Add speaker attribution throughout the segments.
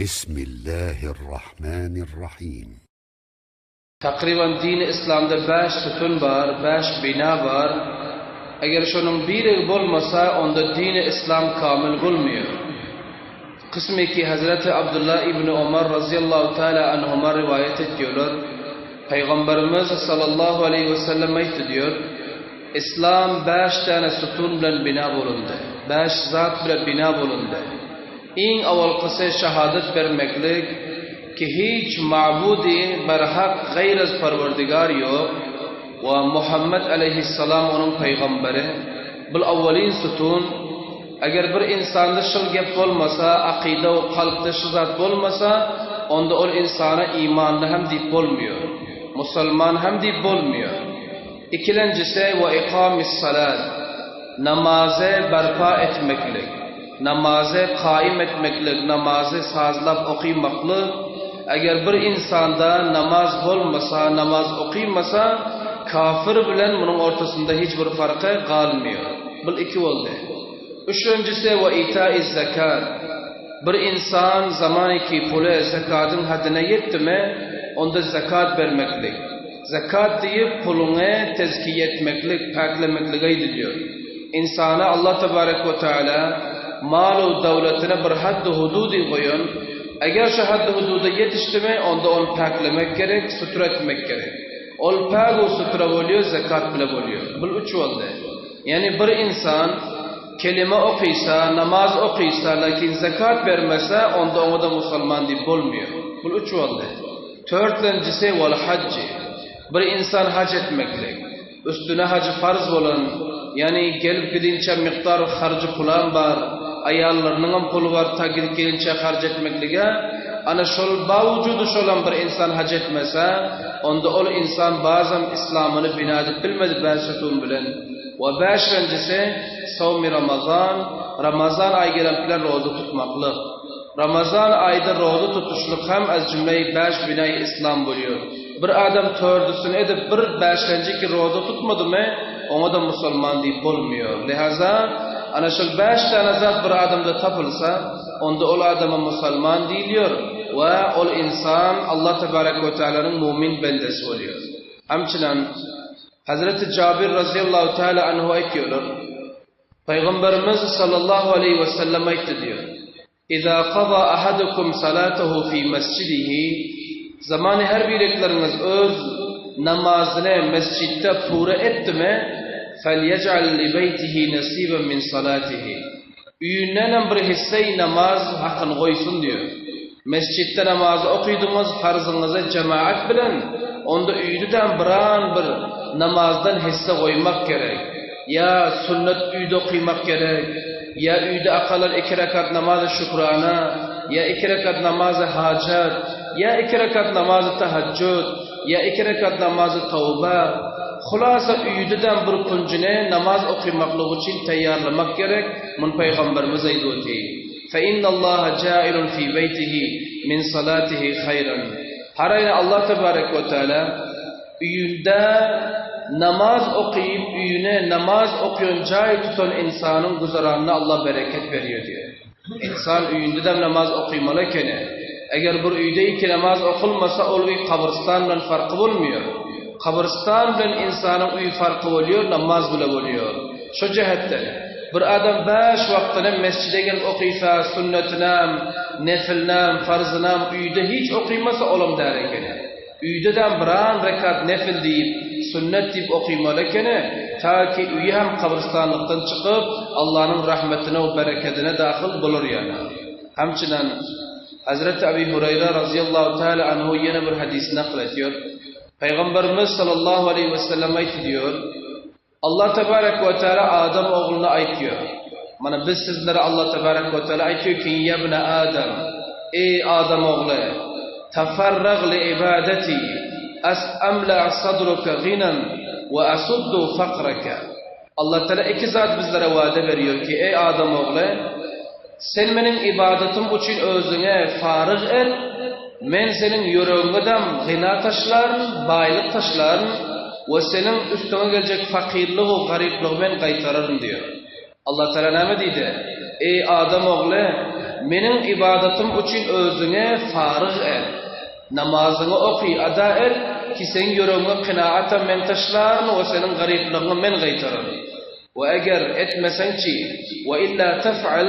Speaker 1: Bismillahirrahmanirrahim.
Speaker 2: Takryban dini yslamda bäş sütün bar, bäş bina bar. Eger şonuň biregi bolmasa, onda dini yslam kamil bolmaýar. Kysmy ki Hazreti Abdullah ibni Omar razyýallahu taala anhuma riwaýat etýärler, Pygamberimiz sallallahu aleýhi we sellem aýtdy diýer, Yslam bäş däne sütün bilen bina bolundy, bäş zat bile bina bolundy. Iň awalkysy şahadat bermeklik ki hiç mabudy berhak gaýraz Parwardigar ýok we Muhammet aleýhissalam onuň pygamberi. Bul awwalyn sütun. Eger bir insanda şul gep bolmasa, akyda we kalpda şu zat bolmasa, onda ol insana imanly hem diýip bolmaýar. Musulman hem diýip bolmaýar. Ikilenjisi we ikamis-salat, namazy barpa etmeklik, namazy kaýym etmeklik, namazy sazlap okymaklyk, eger bir insanda namaz bolmasa, namaz okymasa, kafir bilen munuň ortasynda hiç bir farky galmaýar. Bul iki boldy. Üçünjisi we itaiz-zekat, bir insan zamaniki puly zekadyň hadyna ýetdimi, onda zekat bermeklik. Zekat diýip puluňy tezkiýe etmeklik, päklemeklik aýdylýar. Ynsana Allah tebarek we teala mal-u döwletine bir haddy-hududy goýan, eger şu haddy-hududa ýetişdimi, onda ony päklemek gerek, sutura etmek gerek. Ol päg-u sutura bolýar, zekat bile bolýar. Bul üç boldy. Ýagny bir ynsan kelime okysa, namaz okysa, lakin zekat bermese, onda oňa-da musulman diýip bolmaýar. Bul üç boldy. Törtlenjisi wal hajji, bir ynsan haj etmeklik, üstüne hajy farz bolan, ýagny gelip gidinçä mikdar harjy pulam bar, aýallarynyňam puly bar ta gidip gelinçä harç etmeklige, ana şol bawujudy şolam bir ynsan haj etmese, onda ol ynsan bazam yslamyny bina edip bilmedi bäş sütun bilen. We bäşlenjisi sawmy ramazan, ramazan aýy gelen bilen roza tutmaklyk. Ramazan aýda roza tutuşlyk hem az jümleýi bäş binaýy yslam bolýar. Bir adam tördüsini edip bir bäşlenji ki roza tutmadymy, oňa-da musulman diýip bolmaýar. Lihaza, ana şol bäş däne zat bir adamda tapylsa, onda ol adama musulman diýilýär we ol ynsan Allah tebarek we tealanyň mumin bendesi bolýar. Hemçinan, Hazreti Jabir razyýallahu teala anhu aýtýarlar, Pygamberimiz sallallahu aleýhi we sellem aýtdy diýýär, Iza kaza ahadukum salatahu fi mesjidihi, Zamany her birekleriňiz öz namazyny mesjitde pure etdimi, felyec'al li beýtihi nesiben min salatihi. Öýündenem bir hisseý namaz hakyny goýsun diýýär. Mesjitde namazy okydyňyz farzyňyzy jemaat bilen, onda öýde-de biran bir namazdan hisse goýmak gerek. Ýa sünnet öýde okymak gerek, ýa öýde akalan iki rekat namazy şükrana, ýa iki rekat namazy hajat, ýa iki rekat namazy tahajjud, ýa iki rekat namazy tawba. Hulasa öýde-de bir künjüni namaz okymaklyk üçin taýýarlamak gerek, muny pygamberimiz aýdyp otyr. Fe innallaha jailun fi beýtihi min salatihi haýran. Haraýna Allah tebarek we teala öýünde namaz okyp, öýüne namaz okýan jaý tutan ynsanyň güzeranyna Allah bereket berýär diýýär. Ynsan öýünde-de namaz okymaly ekeni. Eger bir öýde iki namaz okulmasa, ol öý gabrystan bilen farky bolmaýar. Gabrystan bilen ynsanyň öýi farky bolýar, namaz bile bolýar. Şo jähetden, bir adam bäş wagtyny mesjide gelip okysa, sünnetinem, nefilinem, farzynam öýde hiç okymasa, olam däl ekeni. Öýde-de biran rekat nefil diýip, sünnet diýip okymaly ekeni, ta ki öýi hem gabrystanlykdan çykyp, Allanyň rahmetine we berekedine dahyl bolar ýaly. Hemçinen, Hezreti Abi Hureýre razyýallahu teala anhu ýene bir hadys nakyl etýär. Pygamberimiz sallallahu aleýhi wesellem aýtdy diýýär, Allah tebarek we teala Adam ogluna aýtýar. Mana biz sizlere Allah tebarek we teala aýtýar ki, Ýa ibne Adam, eý Adam ogly, tafarrag li ibadati, as amla sadruka ginan we asuddu fakraka. Allah teala iki zat bizlere wada berýär ki, eý Adam ogly, sen meniň ibadatym üçin özüňe faryg et, Men seniň ýüregiňedem gyna taşlaryn, baýlyk taşlaryn we seniň üstüňe geljek fakyrlygy, garyplygy men gaýtararyn diýer. Allatagala näme diýdi? Eý, adam ogly! Meniň ybadatym üçin özüňi faryg et. Namazyňy oky, ada et, ki seň ýüregiňe kenaatam men taşlaryn we seniň garyplygyňy men gaýtararyn. We eger etmeseňçi, we illa tef'al,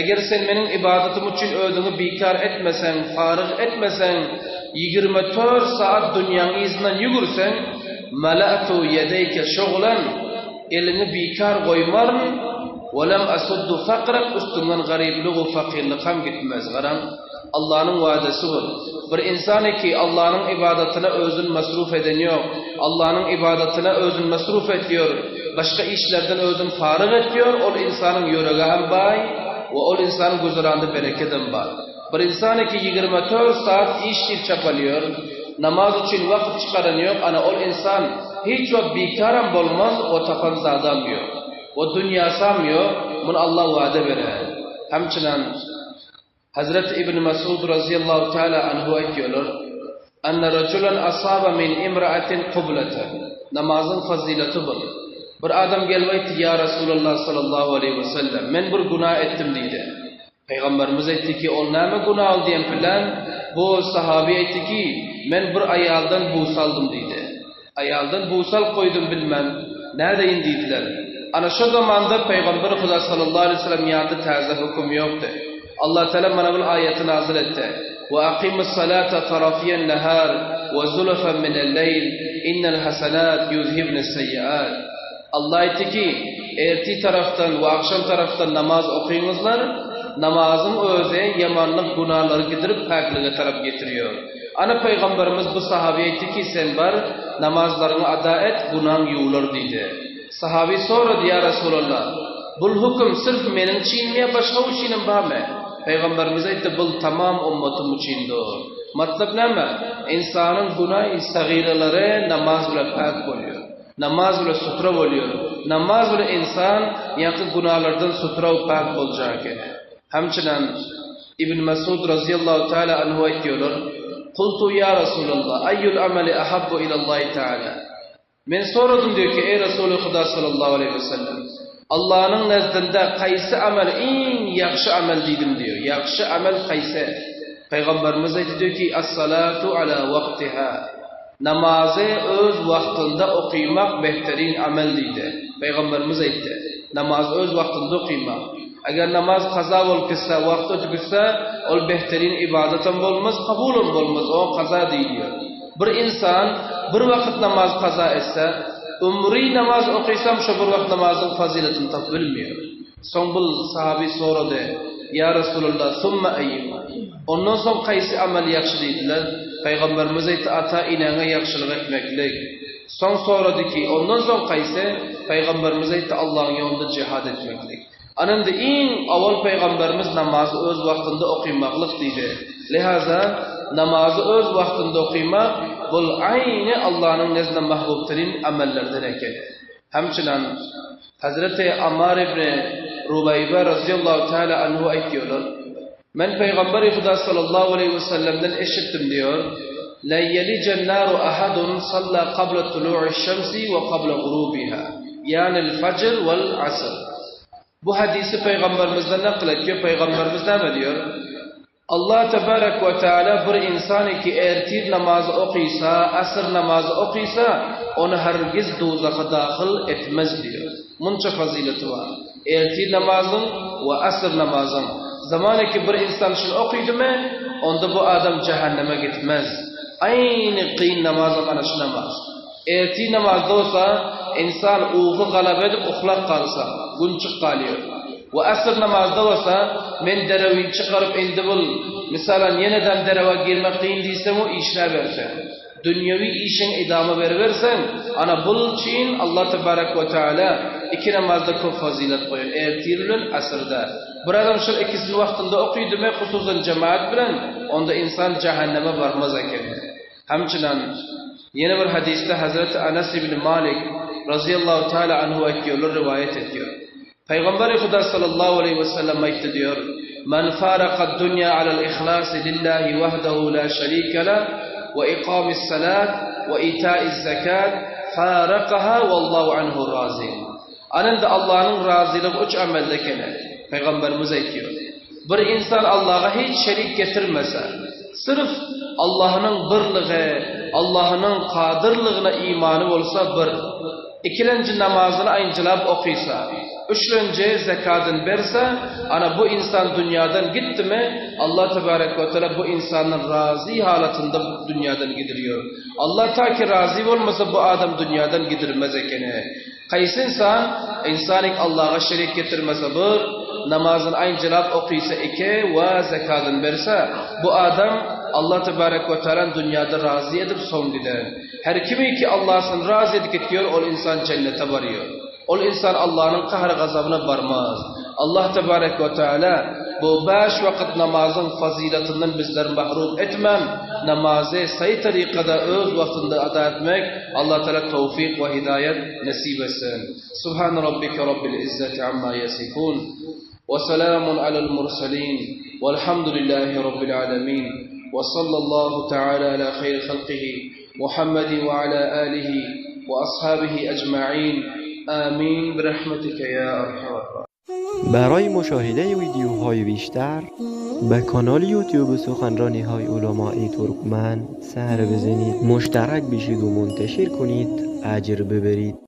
Speaker 2: eger sen meniň ybadatym üçin özüňi bikar etmeseň, faryg etmeseň, 24 sagat dünýäň yzyndan ýügürseň, mala'tu ýedeýke şuglan, eliňi bikar goýmaryn, we lem asuddu fakrak, üstüňden garyplyg-u fakyrlyk hem gitmez. Garaň, Allanyň wadesi bul. Bir insan ki Allanyň ybadatyna özün masruf eden ýok, Allanyň ybadatyna özün masruf etýär, başga işlerden özün faryg etýär, ol insanyň ýüregi hem baý we ol insanyň güzeranda berekedem bar. Bir insan ki 24 saat iş diýip çapalýar, namaz üçin wagt çykaran ýok, ana ol insan hiç wagt bikaram bolmaz we tapan zadam ýok. We dünýasam ýok, muny Allah wada berýär. Hemçinan Hazreti Ibn Masud razyýallahu teala anhu aýtýarlar, Anna rajulan asaba min imraatin qublatan. Namazyň fazileti bul. Bir adam gelip aýtdy, Ýa Resulallah sallallahu aleýhi we sellem, men bir günä etdim diýdi. Pygamberimiz aýtdy ki, ol näme günä ol diýen bilen, bu sahaby aýtdy ki, men bir aýaldan busa aldym diýdi. Aýaldan busa alyp goýdum bilmän, nädeýin diýdiler. Ana şo zamanda Pygamber Huda sallallahu aleýhi we sellem ýanynda täze höküm ýokdy. Allah Teala mana bul aýaty nazyl etdi, Ve aqimus salata tarafiyen nahar ve zulafen minel leýl innel hasenat yuzhibnes seyyiat. Allah aýtdy ki, ertir tarafdan we agşam tarafdan namaz okyňyzlar, namazyň özi ýamanlyk günalary gidirip päklige tarap getirýär. Ana Pygamberimiz bu sahabyýa aýtdy ki, sen bar, namazlaryňy ada et, günaň ýuwlar diýdi. Sahaby sorady, Ýa Resulallah, bul höküm syrf meniň üçinmi ýa başga üçinem barmy? Pygamberimiz aýtdy, Bul tamam ummatym üçindir. Matlap näme? Ynsanyň günahy sagyralary namaz bilen päk bolýar. Namaz bilen sutra bolýar. Namaz bilen ynsan ýaňky günalardan sutra we päk boljak ekeni. Hemçinan Ibn Masud razyýallahu taala anhu aýtýarlar, Kultu ýa Resulallah, aýýul amali ahabbu ilallahi taala? Men soradym diýýär ki, eý Resuly Huda sallallahu aleýhi we sellem, Allanyň nezdinde haýsy amel iň ýagşy amel diýdim diýýär. Ýagşy amel haýsy? Pygamberimiz aýtdy diýýär ki, As-salatu ala waqtiha. Namazy öz wagtynda okymak behterin amel diýdi. Pygamberimiz aýtdy. Namazy öz wagtynda okymak. Eger namaz kaza bolup gitse, wagty ötüp gitse, ol behterin ibadatam bolmaz, kabulam bolmaz, oňa kaza diýilýär. Bir insan bir wagt namaz kaza etse, ömri namaz okysam şo bir wagt namazyň fazylatyny tapyp bilmeýär. Soň bul sahaby sorady, Ýa Resulallah, summa eýýu? Ondan soň kaýsy amal ýagşy diýdiler. Pygamberimiz aýtdy, Ata-eneňe ýagşylyk etmeklik. Soň sorady ki, ondan soň kaýsy? Pygamberimiz aýtdy, Allahyň ýolunda jihad etmeklik. Ananda iň owal pygamberimiz namazy öz wagtynda okymaklyk diýdi. Lihaza, namazy öz wagtynda okymak bul aýny Allanyň nezdinde mahbubterin amellerden eken. Hemçinan Hazreti Ammar ibn Rubaýba razyýallahu taala anhu aýtýarlar, Men Pygamberi Huda sallallahu aleýhi we sellemden eşitdim diýýär, La yelijen naru ahadun salla qabla tulu'i şemsi we qabla gurubiha, ýa'nil fajr wal asr. Bu hadysy Pygamberimizden nakl etýär, Pygamberimiz näme diýýär? Allah tebarek we teala bir insany ki ertir namazy okysa, asr namazy okysa, ony hergiz dowzaha dahyl etmez diýýär. Munça fazileti bar. Ertir namazyň we asr namazyň. Zamany ki bir insan şuny okydymy, onda bu adam jähenneme gitmez. Aýny kyn namazam ana şu namaz. Ertir namazda bolsa, insan uky galaba edip uklap galsa, gün çyk galýar. We asr namazda bolsa, men derewini çykaryp indi bul, misalan ýenedem derewe girmek kyn diýseň-u işläberseň. Dünýewi işiň idama beriberseň, ana bul üçin Allah tebarek we teala iki namazda köp fazylet goýan, ertir bilen asrda. Bir adam şol ikisini wagtynda okydymy, hususan jemaat bilen, onda insan jähenneme barmaz eken. Hemçinan ýene bir hadysda Hazreti Anas ibn Malik razyýallahu teala anhu aýtýarlar, riwaýat etýär. Pygamberi Huda sallallahu aleýhi we sellem aýtdy diýär, Men faraka dunýa alal ihlasi lillahi wahdahu la şerike leh we ikamis salat we itaiz zekat farakaha wallahu anhu razin. Anynda Allanyň razylygy üç amelde ekeni. Pygamberimiz aýtýar. Bir insan Allaha hiç şerik getirmese, syrf Allahnyň birligi, Allahnyň kadyrlygyna imany bolsa bir. Ikilenji namazyny aýynjylap okysa, üçlenji zekadyny berse, ana bu insan dünýadan gitdimi, Allah tebarek we teala bu insandan razy halatynda dünýadan gidirýär. Allah ta ki razy bolmasa bu adam dünýadan gidirmez ekeni. Kaýsy insan, insanyk Allaha şerik getirmese bir, namazyny aýynjylap okysa iki we zekadyny berse, bu adam Allah tebarek we tealany dünýada razy edip soň gider. Her kimi ki Allahsyn razy edip gitýär, ol insan jennete barýar. Ol insan Allahnyň gahr-gazabyna barmaz. Allah tebarek we teala bu bäş wakyt namazyň fazylatyndan bizleri mahrum etmän, namazy saýy tarykada öz wagtynda ada etmek Allah teala towfyk we hidaýat nesip etsin. Subhan rabbike rabbil izzati amma ýasifun we selamun alel murselin welhamdulillahi rabbil alemin we sallallahu teala ala haýri halkihi Muhammedi we ala alihi we ashabihi ecmain amin birahmetike ya erhamer rahimin.
Speaker 3: برای مشاهده ویدیوهای بیشتر به کانال یوتیوب سخنرانی های علمای ترکمن سر بزنید مشترک بشید و منتشر کنید اجر ببرید.